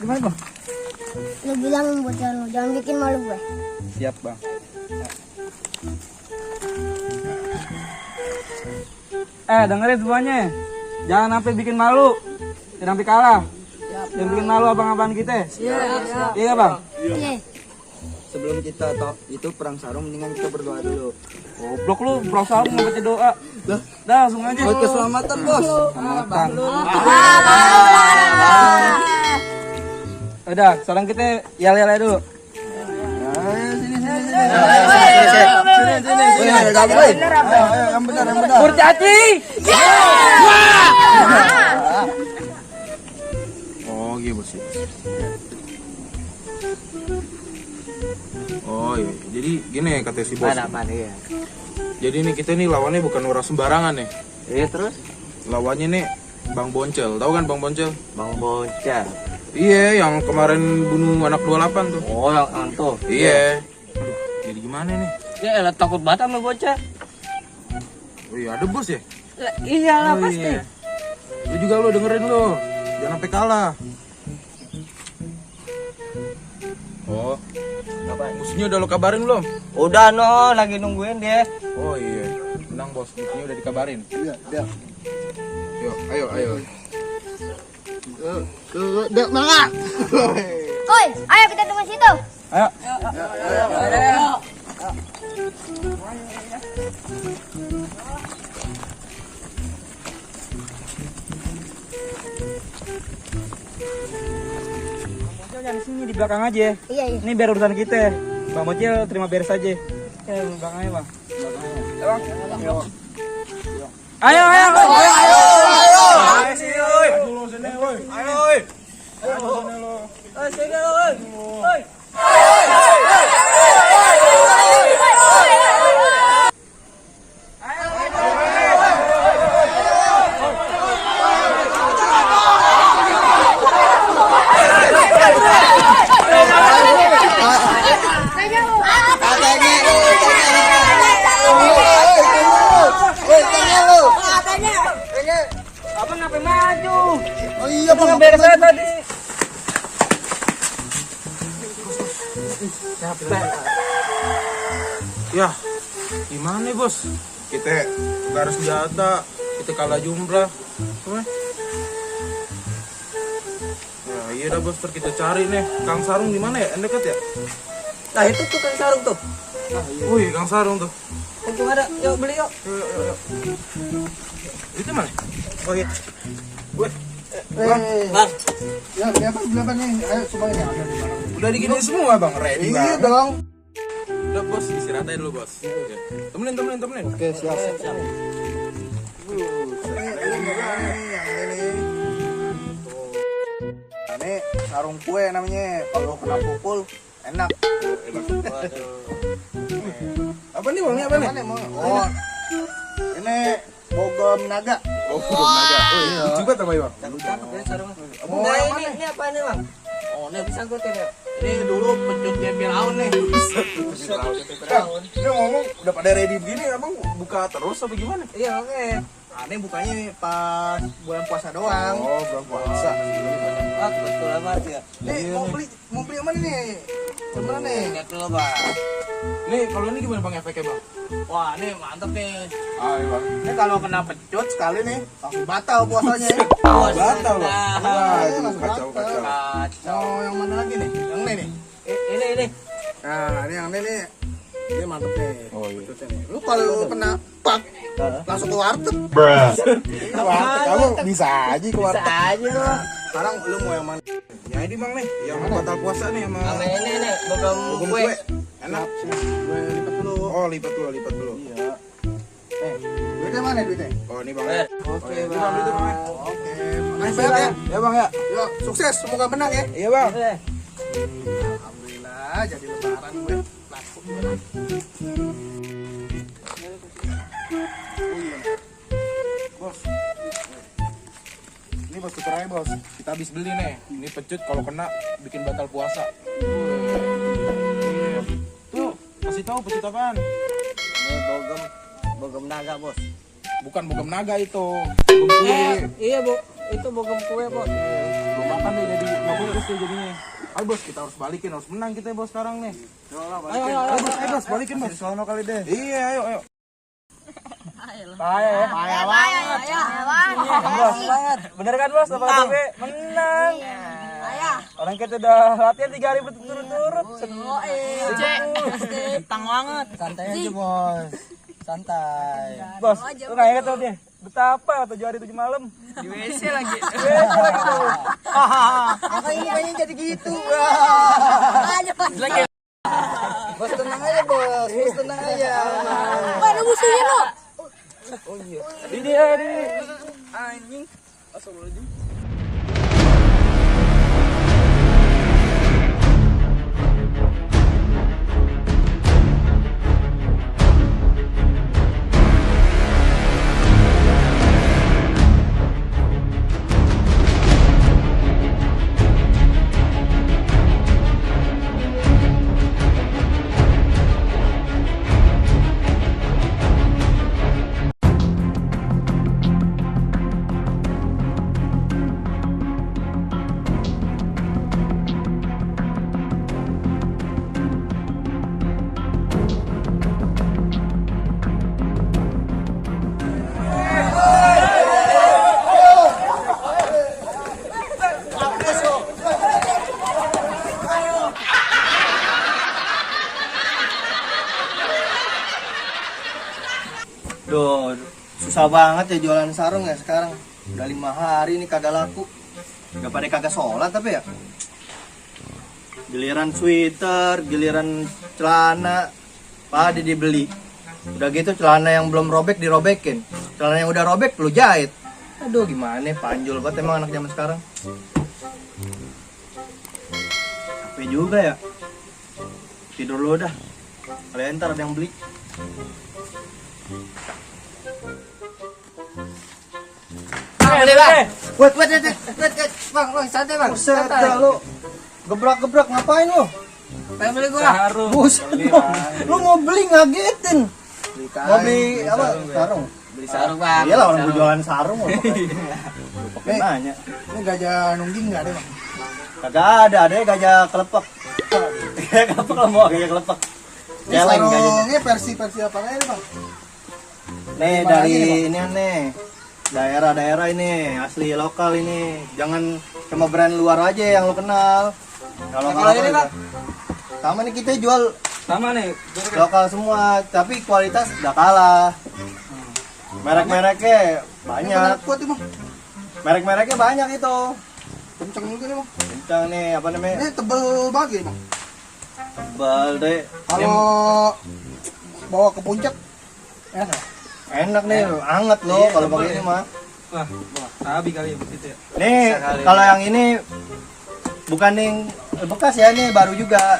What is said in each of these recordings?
Gimana bang? Lu bilang bocah lu, jangan bikin malu gue. Siap bang. Dengerin semuanya. Jangan sampai bikin malu. Jangan sampai kalah. Jangan bikin malu abang-abang kita. Iya bang. Iya. Sebelum kita itu perang sarung, mendingan kita berdoa dulu. Goblok lu, perang sarung nggak baca doa. Dah langsung aja. Buat keselamatan bos. Keselamatan. Udah, sekarang kita yel-yel dulu. Yang benar. Kurcaci. Oh gitu bos. Oh iya, jadi gini kata si bos. Iya. Jadi nih kita nih lawannya bukan orang sembarangan nih. Iya terus? Lawannya nih Bang Boncel, tahu kan Bang Boncel? Bang Bocah. Iya, yang kemarin bunuh anak 28 tuh. Oh yang anto. Iya. Aduh, jadi gimana nih? Ya elah takut banget sama bocah. Oh iya, ada bos ya? Iyalah Oh, pasti. iya. Lu juga lo dengerin lo, jangan sampai kalah. Oh, musuhnya udah lo kabarin belum? Udah no, lagi nungguin dia. Oh iya, tenang bos, musuhnya udah dikabarin. Iya. Yuk, ayo. Oi, ayo kita tunggu situ. Ayo. Bang jangan di sini di belakang aja. Iya. Ini biar urusan kita. Bang Bocil terima beres aja. Belakang aja bang. Ayo. Abang ngapain maju? Oh iya Bang beres aja tadi. Ya, gimana bos? Kita nggak harus senjata, kita kalah jumlah. Apa? Nah, iya dah bos, ntar kita cari nih. Kang Sarung di mana ya? Dekat ya? Nah itu tuh kan sarung tuh. Wih, Kang Sarung tuh. Itu ada, yuk beli yuk. Yuk. Itu mana? Oh iya. Wih, Bang. Ya, berapa nih? Ayo semuanya ada di mana? udah diginiin semua bang, ready Iya bang. dong. Udah bos, istirahat aja dulu bos. Ya. Temenin. Oke, siap. Ini sarung kue namanya. Kalau kena pukul enak. Apa nih bang? Ini apa nih? Oh, ini bogem naga. Oh, belum ada. Oh iya. Coba tambah bang. Cakep ya sarung. Mau Nah yang ini apa nih bang? Oh ini bisa gue ya. Ini dulu pecutnya Firaun nih. Dia ngomong udah pada ready begini, abang buka terus apa gimana? Iya, oke. Nah, ini bukanya pas bulan puasa doang. Oh, bulan puasa. Ah betul amat ya. Nih, mau beli yang mana nih? Gimana nih? Lihat dulu bang. Nih, kalau ini gimana bang efeknya bang? Wah ini mantep nih. Ayo bang. Ini kalau kena pecut sekali nih, langsung batal puasanya. Batal loh. Nah, Wah, itu langsung kacau. kacau. Oh, yang mana lagi nih? Yang ini nih. Ini. Nah, ini yang ini nih. Ini mantep nih. Oh iya. Pecutnya nih. Lu kalau kena pak, langsung ke warteg. Warteg kamu bisa aja ke warteg. aja loh. Sekarang lu mau yang mana? Ya ini bang nih, yang batal puasa nih sama Sama ini nih, bogem bogem kue. kue. Enak. Gue lipat dulu. Oh, lipat dulu. Iya. Duitnya mana duitnya? Oh, ini bang. Oke Itu bang. Itu bang. Oke, makasih banyak ya. Ya bang ya. Yuk, sukses, semoga menang ya. Iya bang. Alhamdulillah, jadi lebaran gue. Laku gue. Bos. Ini bos tuker aja bos. Kita habis beli nih. Ini pecut kalau kena bikin batal puasa. Iya. Tuh, kasih tahu pecut apaan? Ini bogem naga bos. Bukan bogem naga itu. Bogem kue. Iya bu, itu bogem kue bos. Belum makan deh jadi nggak fokus deh jadinya. Ayo bos, kita harus balikin, harus menang kita bos sekarang nih. Ayo bos, balikin bos. Sono kali deh. Iya, ayo. Bahaya ya. Bahaya banget. Bener kan bos? Menang. Menang. Orang kita udah latihan 3 hari berturut-turut. Tentang banget. Santai aja bos. Santai. Bos, lu nggak inget tuh dia? Betapa 7 hari 7 malam. Di WC lagi. Makanya ini kayaknya jadi gitu. Lagi. Bos tenang aja bos. Bos tenang aja. Ada musuhnya lo. Ini. Anjing. Duh, susah banget ya jualan sarung ya sekarang. Udah 5 hari ini kagak laku. Gak pada kagak sholat tapi ya. Giliran sweater, giliran celana, pada dibeli. Udah gitu celana yang belum robek dirobekin. Celana yang udah robek lu jahit. Aduh gimana panjul banget emang anak zaman sekarang. Capek juga ya. Tidur lu dah. Kalian ntar ada yang beli. Boleh bang. Wait, bang, santai bang. Buset dah lu. Gebrak-gebrak ngapain lu? Pengen beli gua. Sarung. Buset lu mau beli ngagetin. Mau beli apa? Sarung. Beli sarung bang. Iyalah orang gue jualan sarung lu pakai nanya. Ini gajah nungging nggak ada bang? Kagak ada gajah kelepek. Gajah kelepek lah mau gajah kelepek. Ini Celeng gajahnya. sarungnya versi apa aja bang? Nih dari ini nih. Daerah-daerah ini asli lokal ini. Jangan cuma brand luar aja yang lu kenal. Kalau ini, Bang? Sama nih kita jual Sama nih. lokal semua, tapi kualitas udah kalah. Merek-mereknya banyak. Kuat nih bang. Merek-mereknya banyak itu. Kenceng juga nih bang. Kencang nih, apa namanya? Ini tebel banget ya bang. Tebal deh. Kalau bawa ke puncak, ya nggak? Enak nih, anget loh kalau pakai ini mah. Wah, sabi kali ya begitu ya. Nih, kalau yang ini bukan yang bekas ya, nih baru juga.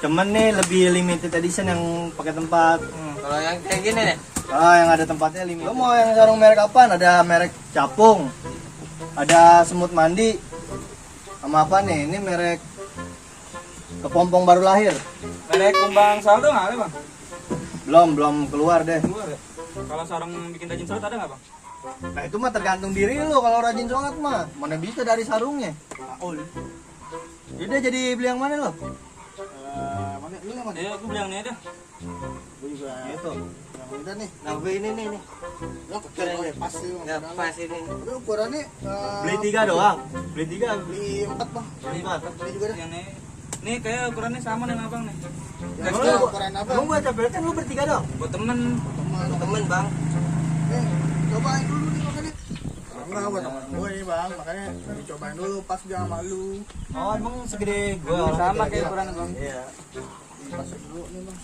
Cuman nih lebih limited edition yang pakai tempat. Kalau yang kayak gini nih. Ah, yang ada tempatnya limited. Lo mau yang sarung merek apaan? Ada merek capung. Ada semut mandi. Sama apa nih? Ini merek kepompong baru lahir. Merek kumbang saldo nggak ada bang? Belum keluar deh. Keluar ya? Kalau sarung bikin rajin sholat ada nggak bang? Nah itu mah tergantung diri lo kalau rajin sholat mah. Mana bisa dari sarungnya. Jadi beli yang mana lo? Mana lu yang mana? Ya, aku beli yang ini aja. Gue juga. Itu. Yang udah nih. Nah gue ini nih. Lo kecil gue pas sih bang. Nggak pas ini. Tapi ukurannya Beli 3 doang. Beli 3. beli 4 bang. Beli 4. Beli juga dah. Yang ini. Nih kayak ukurannya sama dengan abang nih. Yang Lu itu ukuran apa? Lu buat capek kan lu bertiga dong. Buat temen. Temen bang. Nih, cobain dulu nih makanya. Enggak buat teman gue nih bang, makanya dicobain dulu pas dia sama lu. Oh emang segede gue. Sama kayak ukuran bang. Iya. Pas dulu nih bang.